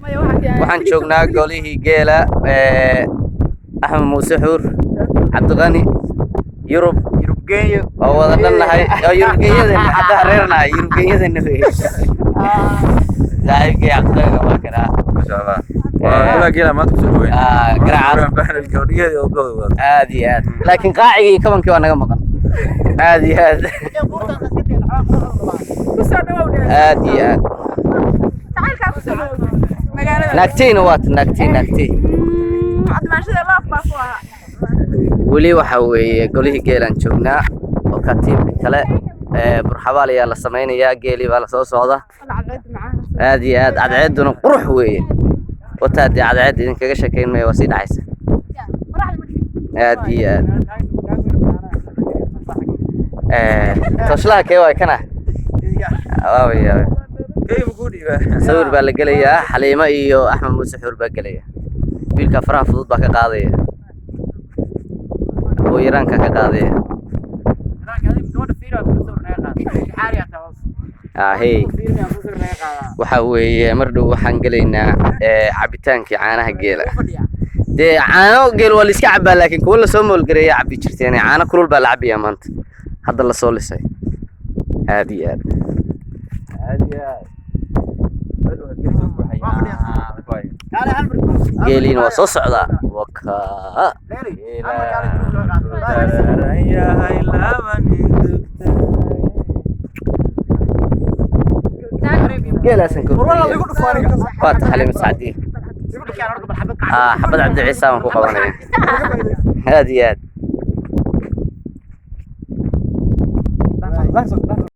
Waxaan joognaa golihii geela ee Axmed Muuse Xuur, Cabdiqani, Yurub oo wada dhannahay oo Yurubgenyadana hadda reernahay, Yurubgenyadana wey. Saaxiibkay Cabdiqani waa kanaa. Garaacaas aad iyo aad, laakiin qaacigii iyo kabankii waa naga maqan. Aad iyo aad, aad iyo aad. Naagtayna waata, naagtay, naagtay. Weli waxa weeye golihii geelaan joognaa oo katiibka kale ee burxabaal ayaa la samaynayaa. Geelii baa lasoo socda. Aad iyo aad, cadceeduna qurux weeye. Wataa dee, cadceed idinkaga sheekayn maya, waa sii dhacaysa. Aad iyo aad. Toshlaha kee waay kana? Waaway yaabay. Sawir baa la gelayaa. Xaliimo iyo Axmed Muuse Xuur baa gelaya. Wiilka faraha fudud baa ka qaadaya oo yaraanka ka qaadaya. Ahey, waxa weeye mar dhow waxaan gelaynaa cabitaankii caanaha geela. Dee caano geel waa la iska cabaa, laakiin kuwa lasoo moolgareeya cabi jirteen. Caano kulul baa la cabayaa maanta, hadda lasoo lisay. Aad iyo aad, aad iyo aad. Geeliina waa soo socdaa, wakaa. Geelaasan waa ta Xaliimo Sacdiye. Xabad Cabdi Ciise baan ku qabanaya. Aad iyo aad.